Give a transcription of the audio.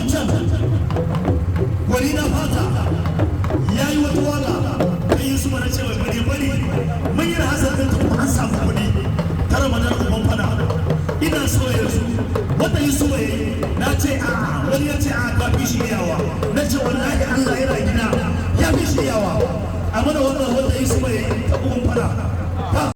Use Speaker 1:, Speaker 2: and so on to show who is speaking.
Speaker 1: Wancan gwani na fata ya yi wata waka kai Yusuf na ce mai bari bari. Mun yi rahasar ɗin kuma an samu kuɗi ta Ramadan uban fada. Ina so yanzu wata Yusuf ya yi, na ce a wani ya ce a ka fi shi iyawa. Na ce wallahi Allah yana gina ya fi shi iyawa. A mana wannan wata Yusuf ya yi ta uban fada.